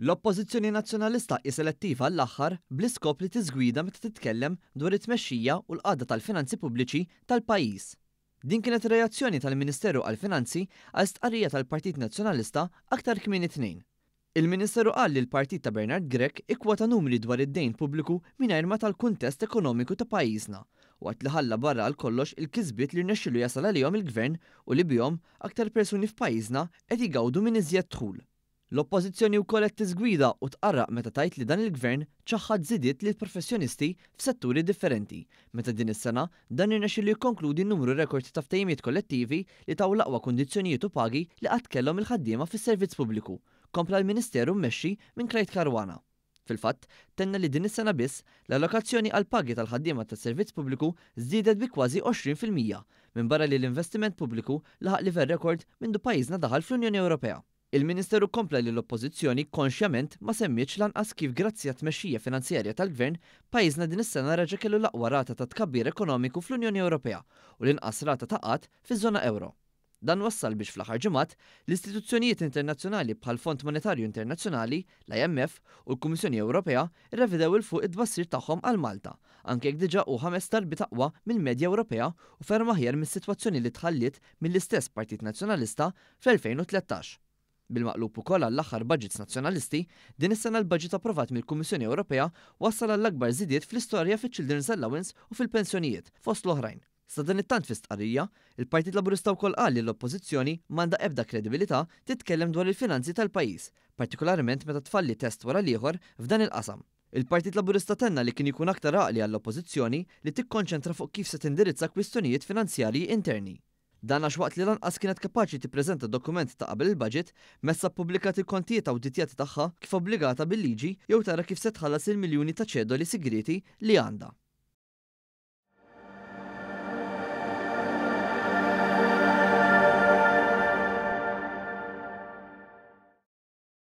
L-Oppożizzjoni Nazzjonalista hi selettiva għall-aħħar bl-iskop li tiżgwida meta titkellem dwar it-tmexxija u l-qagħda tal-finanzi pubbliċi tal-pajjiż. Din kienet ir-reazzjoni tal-Ministeru għall-Finanzi għal stqarrija tal-Partit Nazzjonalista aktar kmieni t-Tnejn. Il-Ministeru qal li l-partit ta' Bernard Grech ikkwota numri dwar id-dejn pubbliku mingħajr ma ta l-kuntest ekonomiku ta' pajjiżna, waqt li ħalla barra għal kollox il-kisbiet li rnexxielu jasal għalihom il-Gvern u li bihom aktar persuni f'pajjiżna qed jgawdu minn iżjed dħul. L-Oppożizzjoni wkoll qed tiżgwida u tqarraq meta tgħid li dan il-Gvern ċaħħad żidiet lill-professjonisti f'setturi differenti, meta din is-sena dan irnexxielu jikkonkludi numru rekord ta' ftehimiet kollettivi li taw l-aqwa kundizzjonijiet u pagi li qatt kellhom il-ħaddiema fis-servizz pubbliku, kompla l-Ministeru mmexxi minn Clyde Caruana. Fil-fatt, tenna li din is-sena biss, l-allokazzjoni għall-pagi tal-ħaddiema tas-servizz pubbliku żdiedet bi kważi 20%, minbarra li l-investiment pubbliku laħaq livell rekord mindu pajjiżna daħal fl-Unjoni Ewropea. Il-Ministeru kompla li l-Oppożizzjoni konxjament ma semmietx lanqas kif grazzi għat-tmexxija finanzjarja tal-Gvern, pajjiżna din is-sena reġa' kellu l-aqwa rata ta' tkabbir ekonomiku fl-Unjoni Ewropea u l-inqas rata ta' qgħad fiż-żona ewro. Dan wassal biex fl-aħħar ġimgħat, l-istituzzjonijiet internazzjonali bħall-Fond Monetarju Internazzjonali, l-IMF, u l-Kummissjoni Ewropea rrevedew 'il fuq it-tbassir tagħhom għal Malta, anke jekk diġà hu ħames darbiet aqwa mill-medja Ewropea u ferm aħjar mis-sitwazzjoni li tħalliet mill-istess Partit Nazzjonalista fl-2013. Bil-maqlub ukoll għall-aħħar budgets Nazzjonalisti, din is-sena l-budget approvat mill-Kummissjoni Ewropea wassal għall-akbar żidiet fl-istorja fiċ-Children's Allowance u fil-pensjonijiet, fost l-oħrajn. Sadanittant fi stqarrija, il-Partit Laburista wkoll qal li l-Oppożizzjoni m'għandha ebda kredibilità titkellem dwar il-finanzi tal-pajjiż, partikolarment meta tfalli test wara l-ieħor f'dan il-qasam. Il-Partit Laburista tenna li kien ikun aktar għaqli għall-Oppożizzjoni li tikkonċentra fuq kif se tindirizza kwistjonijiet finanzjarji interni. Dan għax waqt li lanqas kienet kapaċi tippreżenta dokument ta' qabel il-budget, messha ppubblikat il-kontijiet awditjati tagħha kif obbligata bil-liġi jew tara kif se tħallas il-miljuni ta' ċedoli sigrieti li għandha.